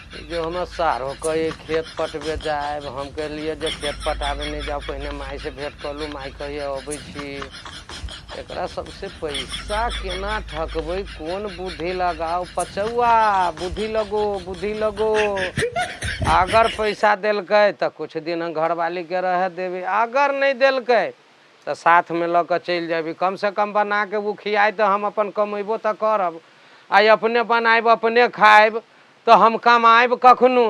जे हमर सारो कहै खेत पटबे जायब। हम कहलियै जे खेत पटाबे नहि जाउ, पहिने मायसँ भेँट कऽ लू। माय कहैए अबै छी। एकरा सबसे पैसा केना ठकबै, कोन बुद्धि लगाउ? पचौआ बुद्धि लगो, बुद्धि लगो। अगर पैसा देलकै तऽ किछु दिन हम घरवालीके रहऽ देबै, अगर नहि देलकै तऽ साथमे लऽ कऽ चलि जेबै। कमसँ कम बनाके ओ खियाइ तऽ हम अपन कमेबो तऽ करब। आइ अपने बनायब, अपने खायब तऽ हम कमायब कखनो?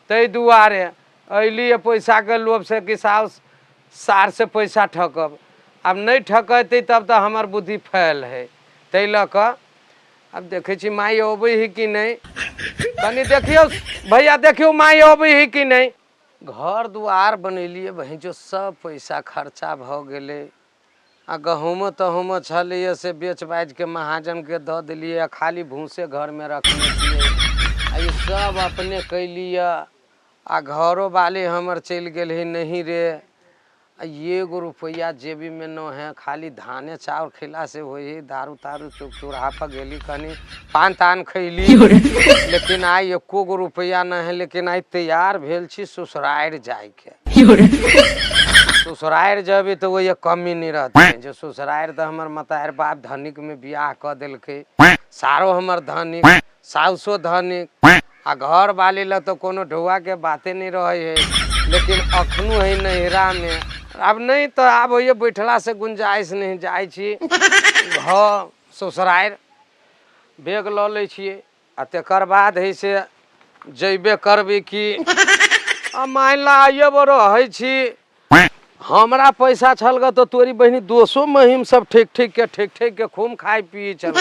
ताहि दुआरे अयली पैसाके लोभसँ कि साउस सारसँ पैसा ठकब। आब नहि ठकेतै तब तऽ हमर बुद्धि फैल हइ। ताहि लऽ कऽ आब देखै छी माय अबै हइ कि नहि। कनि देखियौ भैया, देखियौ माय अबै हइ कि नहि। घर दुआर बनेलियै बहिंचो, सब पैसा खर्चा भऽ गेलै। आ गहूमो तहूमो छलैए से बेच बाजिके महाजनके दऽ देलियै, आ खाली भूसे घरमे रखने छियै। आ ई सब अपने कैलियै। आ घरो बाली हमर चलि गेल हइ नहीं रे। आ एगो रुपैआ जेबीमे न है। खाली धाने चाउर खयलासँ होइ हइ? दारू तारू चौक चौराहापर गेली, कनि पान तान खयली, लेकिन आइ एको गो रुपैआ नहि है। लेकिन आइ तैयार भेल छी ससुरारि जाइके। ससुरारि जेबै तऽ ओहि कमी नहि रहतै जे ससुरारि तऽ हमर मतारि बाप धनिकमे बियाह कऽ देलकै। सारो हमर धनिक, साउसो धनिक, आ घरवाली लए तऽ कोनो ढौआके बाते नहि रहै है। लेकिन अखनो है नैहरामे। आब नहि तऽ आब होइए बैठलासँ गुंजाइश नहि। जाइ छी घर ससुरारि, बैग लऽ लै छियै आ तकर बाद है से जैबे करबै कि। आ मानि ला आइए रहै छी, हमरा पैसा छल ग तऽ तोरी बहिनी दोसो महिम सब ठीक ठीक के ठीक ठीक के खूब खाइ पियै छल।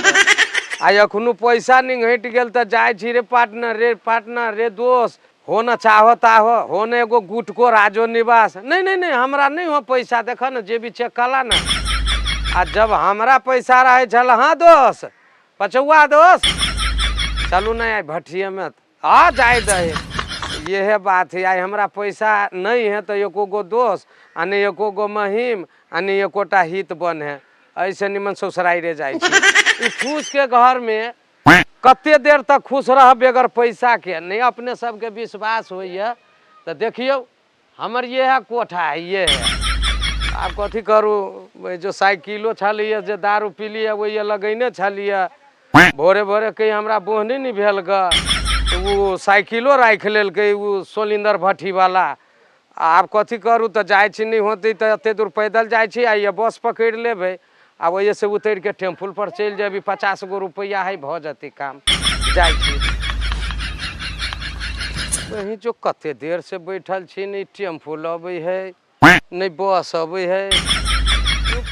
आ एखनो पैसा निंघटि गेल तऽ जाइ छी रे पार्टनर, रे पार्टनर, रे दोस्त, हो न चाहो ताहो हो न एगो गुटको राजो निवास। नहीं नहीं नहीं, हमरा नहीं हो पैसा, देख न जेबी चेक कला न। आ जब हमरा पैसा रहै छल, हाँ दोस्त, पचौआ दोस्त, चलू नहि आइ भट्ठिएमे आ जाय दही। इहे बात है। आइ हमरा पैसा नहि है तऽ एको गो दोस्त आ नहि एको गो महिम आ नहि एकोटा हित बन है। एहिसँ निमन ससुराइरे जाइ छी। ई फूसके घरमे कते देर तक खुश रहब बगैर पैसाके? नहि अपने सबके विश्वास होइए तऽ देखियौ, हमर इएह कोठा है, ये है। आब कथी करू? जो साइकिलो छलैए जे दारू पीलियै ओहि लगैने छलियै। भोरे भोरे कहीं हमरा बोहनी नहि भेल गऽ तऽ ओ साइकिलो राखि लेलकै ओ सोलिन्दर भट्ठीवला। आब कथी करू? तऽ जाइ छी, नहि होतै तऽ एतेक दूर पैदल जाइ छी, आ ये बस पकड़ि लेबै आ ओहिसँ उतरि कऽ टेम्पूपर चलि जेबै। 50 गो रुपैआ हइ, भऽ जेतै काम। जाइ छी। कहीं जो कते देर से बैठल छी, नहि टेम्पू अबै है, नहि बस अबै है।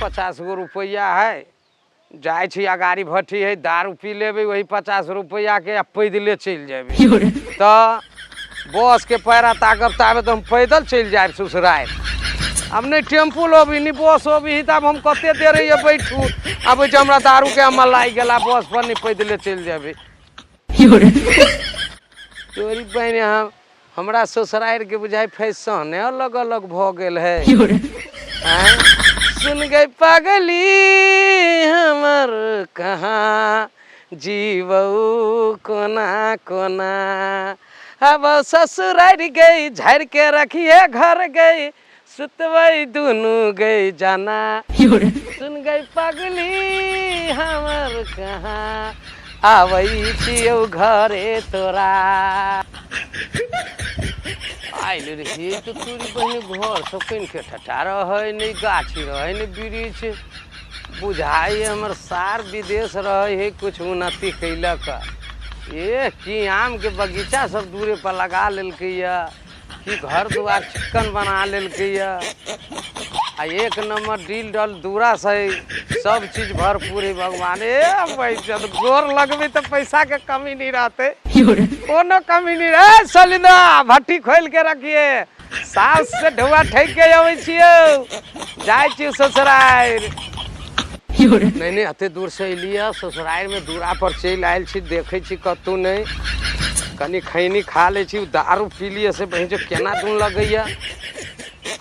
50 गो रुपैआ है, जाइ छी। अगाड़ी भट्ठी है, दारू पी लेबै वही 50 रुपैआके आ पैदले चलि जेबै। तऽ बसके पैरा ताकब ताबे तऽ हम पैदल चलि जायब ससुरारि। आब नहि टेम्पू अबी, नहि बस अबी, तऽ आब हम कते देर होइए बैठू? आबै छै हमरा दारूके अमल लागि गेला। बस पर नहि, पैदले चलि जेबै। तोरी बहिन, हम हमरा ससुरारिके बुझाइ फैशने अलग अलग भऽ गेल है। आँय? सुन गई पगली हमर कहाँ जीवौ कोना कोना। अब ससुरारि गई, झाड़ि के रखिए घर गई, सुतबै दुनू गई जाना। सुन गई पगली हमर कहाँ आबै छियौ घरे तोरा। आयल रहियै तऽ तोरी बहिनी घर सब कनिके ठठा रहै, नहि गाछी रहै, नहि वृक्ष। बुझाइ हमर सार विदेश रहै है, कुछ उन्नति कैलक। ए की आमके बगीचा सब दूरे पर लगा लेलकै यऽ, की घर दुआर चिक्कन बना लेलकै यऽ, आ एक नंबर डील डल दूरा से सब चीज भरपूर है। भगवान ए पैसा गोर लगबे तऽ पैसा के कमी नहीं रहते, कोनो कमी नहीं रहे। सलिंदा भट्टी खोल के रखिए, सास से ढुआ ठैक के अबै छियौ, जाइ छियौ ससुरारि। नहीं नहीं, एते दूर से अयलियै, ससुरारिमे दूरा पर चलि आयल छी। देखै छी कतहु नहि। कनि खैनी खा लै छी। दारू पी लिअ से बहिन जो केना दून लगैया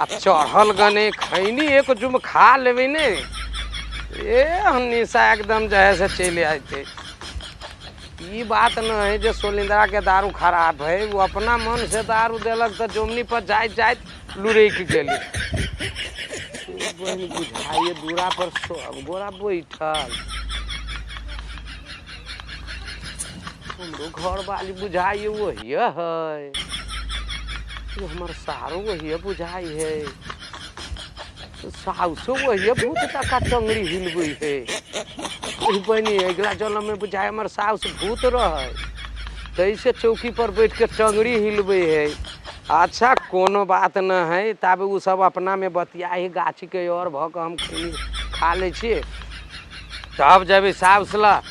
आ चढ़ल गने। खैनी एक जुम खा लेबै ने, ए हम निशा एकदम जे है से चलि अयतै। ई बात न है जे सोलिंद्रा के दारू खराब है, वो अपना मन से दारू देलक तऽ जोमनी पर जाइत जाइत लुढ़कि गेली। बहिन बुझाइए दूरा पर सब गोरा बैठल, हमरो घर वाली बुझाइए वही है, हमर सारो वही बुझाइ है, साउसो वही भूत तका टंगड़ी हिलबै है। ओहि बहिनी अगिला जन्म में बुझाइ हमर साउस भूत रहै, तैसे चौकी पर बैठ के टंगड़ी हिलबै है। अच्छा कोनो बात न है, ताबे ओ सब अपना में बतियाइ है, गाछी के और भऽ के हम खैनी खा लै छियै, तब जेबै साउस लग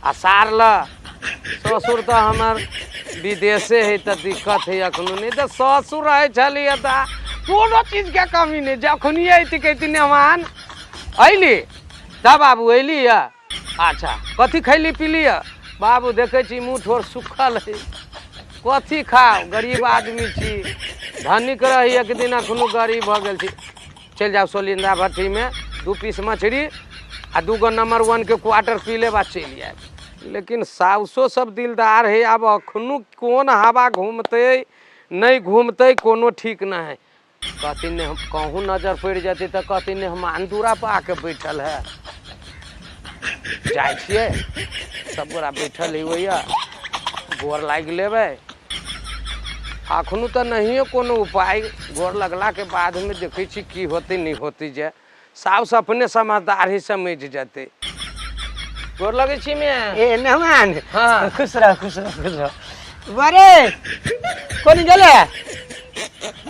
आ सार लग। ससुर तऽ हमर विदेशे है तऽ दिक्कत है अखनो, नहि तऽ ससुर रहै छलियै तऽ कोनो चीजके कमी नहि। जखनी अयती कहती मेहमान अयली तब बाबू अयली यऽ, अच्छा कथी खैली पीली यऽ? बाबू देखै छी मुँह ठोर सुखल है, कथी खाउ, गरीब आदमी छी, धनिक रही एक दिन अखनो गरीब भऽ गेल छी। चलि जाउ सोलिंदा भट्ठीमे 2 पीस मछरी आ 2 गो नंबर 1 के क्वार्टर पी लेब आ चलि आयब। लेकिन साउसो सब दिलदार है, आब अखनो कोन हवा घूमतै नहि घूमतै कोनो ठीक नहि है। कहथिन नहि हम कहूँ नजर पड़ि जेतै तऽ कहथिन नहि हम आन दूरा पर आके बैठल है। जाइ छियै सब गोरा बैठल है ओहिया, गोर लागि लेबै। अखनो तऽ नहिए कोनो उपाय, गोर लगलाके बादमे देखै छी की होतै नहि होतै, जे साउस अपने समझदार ही समझ जेतै। गोर लगै छी मैं। ए मेहमान। हाँ। खुश रह खुश रह खुश रह। बरे कोन गेले?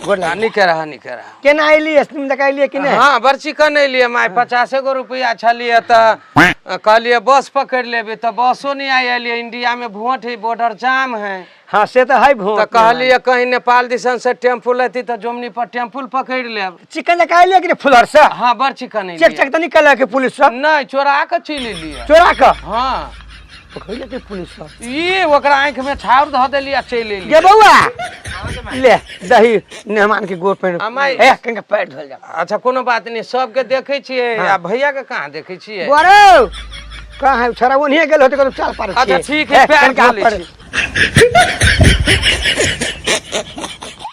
गोर लाग। निके रह निके रह। केना अयली? स्टीम दका अयलियै कि नहि? हाँ बड़ चिकन अयलियै माय, 50 गो रुपया छलियै तऽ कहलियै बस पकड़ि लेबै, तऽ बसो नहि आइ अयलियै। इंडिया में भोट है, बॉर्डर जाम है। हाँ से तऽ है भोट। तऽ कहलियै कहीं नेपाल दिसन से टेम्पू लेती तऽ जोमनी पर टेम्पू पकड़ि लेब। चिकन दका अयलियै कि नहि फुलहर से? हाँ बड़ चिकन अयलियै। चेक चेक तऽ निकल के पुलिस सब? नहि, चोरा कऽ चलि एलियै। चोरा कऽ? हाँ। पकड़ि लेतै पुलिस सब। ई ओकरा आँखि में छाउर धऽ देलियै आ चलि एलियै। गे बौआ ले दही मेहमान के गोड़ पैर। अमाइ। ए कनिका पैर धोल जा। अच्छा कोनो बात नहि, सबके देखै छियै। हाँ। आ भैया के कहाँ देखै छियै? गोरो कहाँ है छोरा? ओन्हिए गेल होतै कतौ चाल पार। अच्छा ठीक है, पैर कनिका धो लै पैर। छी।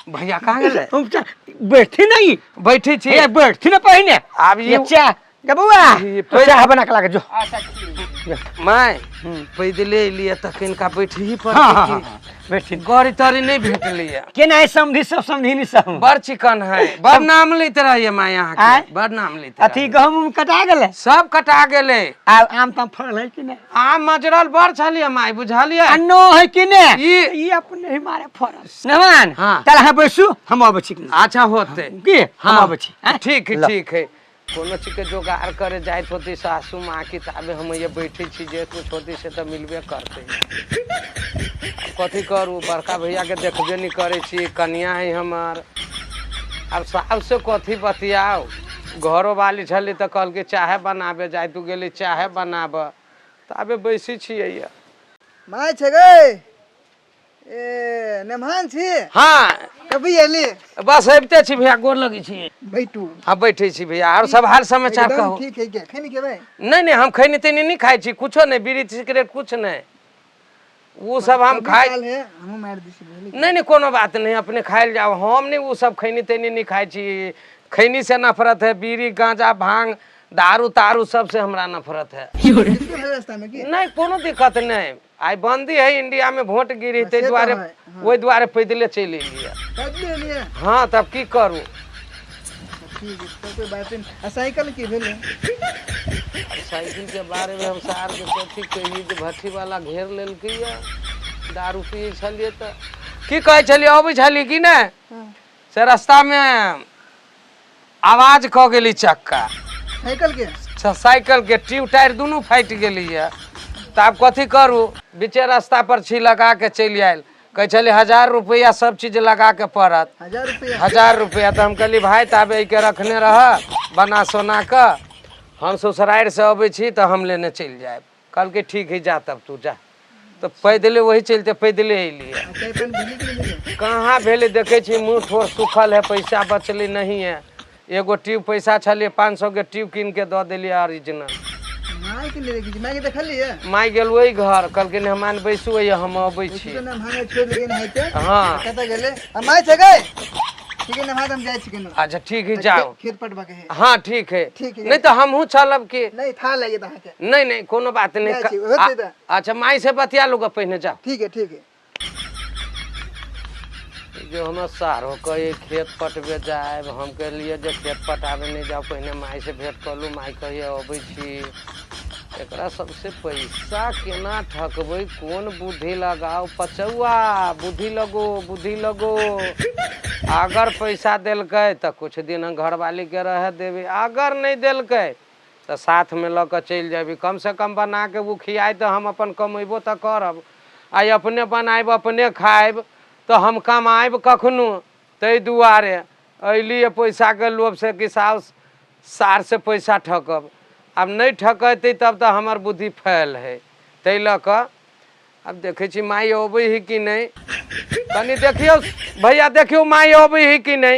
भैया कहाँ गेलै? हम बैठथी नहीं। बैठै छी। ए बैठथी ना पहिने। आब ये चाय गे बौआ ये चाय बना के लागे जो। अच्छा ठीक माय, पैदले एलियै तऽ कनिका बैठही हाँ, हाँ, पड़तै। हाँ, बैठथी। गाड़ी ताड़ी नहि भेटलैया। केना है समधी सब? समधिनी सब बड़ चिकन है, बड़ नाम लैत रहैया माय अहाँके। आँय? बड़ नाम लैत अथी रहैया। गहूम उहूम कटा गेलै? सब कटा गेलै। आ आम ताम फड़ल है कि नहि? आम मजरल बड़ छलियै माय, बुझलियै? आ नो है कि नहि? ई ई अपने ही मारे फड़ल। नवान हाँ। चल अहाँ बैसू, हम अबै छी। अच्छा होतै की हम हाँ अबै छी। आँय? ठीक है। ल। ठीक है, कोनो चीजके जोगाड़ करे जाइत होतै सासू माँ की, ताबे हम ये बैठे छी, जे कुछ होतै से तऽ मिलबे करतै। आब कथी करू, बड़का भैयाके देखबे नहि करै छी, कनिया है हमर। आब साउस से कथी बतियाउ? घरो वाली छली तऽ कहलकै चाहे बनाबे जाय, तू गेली चाहे बनाबऽ, ताबे बैसै छियै ये। माय छै गे, ए मेहमान छी? हाँ। कभी एली? बस अबिते छी भैया, गोर लगै छी। बैठू। हाँ बैठे छी भैया। और सब हाल समाचार एकदम कहू। ठीक है क्या? खैनी खेबै? नहीं नहीं, हम खैनी तैनी नहीं खाइ छी, कुछो नहीं, बीड़ी सिगरेट कुछ नहीं, वो सब हम कभी खाइ काल है, हमहूँ मारि दै छी, बुझली? नहीं नहीं, कोनो बात नहीं, अपने खाइल जाओ। हम नहीं वो सब खैनी तैनी नहीं खाइ छी, खैनी से नफरत है, बीड़ी गांजा भांग दारू तारू सब से हमरा नफरत है। दिक्कत है रास्ता में की? नहीं कोनो दिक्कत नहीं, आइ बंदी है इंडिया में, वोट गिरी से ताहि तऽ दुआरे है, हाँ। ओहि दुआरे पैदले चलि एलियै। पैदले एलियै? हाँ तब की करू। ठीक है तब कोई बात नहीं। आ साइकिल की भेलै? अब साइकिल के बारे में हम सार के कथी कही जे भट्ठी वाला घेर लेलकै ये, दारू पियै छलियै तऽ की कहै छलियै, अबै छलियै कि नहि से रास्ता में आवाज कऽ गेली चक्का साइकिल के, साइकिल के ट्यूब टायर दुनू फाटि गेलैए। तऽ आब कथी करू, बीचे रास्ता पर छी लगा के चलि आयल। कहै छलै 1000 रुपैआ सब चीज लगा के पड़त। 1000 रुपैआ? 1000 रुपैआ। तऽ हम कहली भाय ताबे एहिके रखने रह बना सोना कऽ, हम ससुरारि से अबै छी तऽ हम लेने चलि जायब। कहलकै ठीक है जा तब तू जा। तऽ पैदले वही चलते पैदले अयलियै। आ चाय पानि भेलै कि नहि भेलै? कहाँ भेलै, देखै छी मुँह ठोर सुखल है, पैसा बचलै नहीं है। एगो ट्यूब पैसा छलियै 500 के ट्यूब कीन के दऽ देलियै ओरिजिनल। माय माय के नहीं देखी छी माय के देखलिए माय गेल ओहि घर कहलखिन हमान बैसू ओहि हम अबै छी तो नाम हांगे छोड़ लेकिन है के हाँ। कतऽ गेलै आ माय छै गई ठीक है ना हम जाइ छी केनो अच्छा ठीक है जाओ खेत पटबा के है हाँ ठीक है ठीक है। नहीं तो हमहूँ चलब की नहीं था लगे अहाँके नहीं नहीं कोनो बात नहीं जाइ छी, होतै तऽ। अच्छा माय से बतिया लूगा पहिने जाओ ठीक है ठीक है जो हमर सारो कहे खेत पटबे जायब, हम कहलिए जे खेत पटाबे नहीं जाओ, पहिने माय से भेंट कर लू, माय कहिए अबै छी। एकरा सबसे पैसा केना ठकबै, कोन बुद्धि लगाओ, पचौआ बुद्धि लगो, बुद्धि लगो। अगर पैसा देलकै तऽ कुछ दिन घरवाली के रह देबै, अगर नहीं देलकै तऽ साथ में लऽ कऽ चलि जेबै। कम से कम बना के ओ खियाइ तऽ हम अपन कमेबो तऽ करब, आइ अपने बनायब अपने खायब तऽ हम कमायब कखनो। ताहि दुआरे अयली पैसाके लोभसँ कि साउस सारसँ पैसा ठकब, आब नहि ठकेतै तब तऽ हमर बुद्धि फैल है। ताहि लऽ कऽ आब देखै छी माय अबै है कि नहि, कनि देखियौ भैया, देखियौ माय अबै है कि नहि।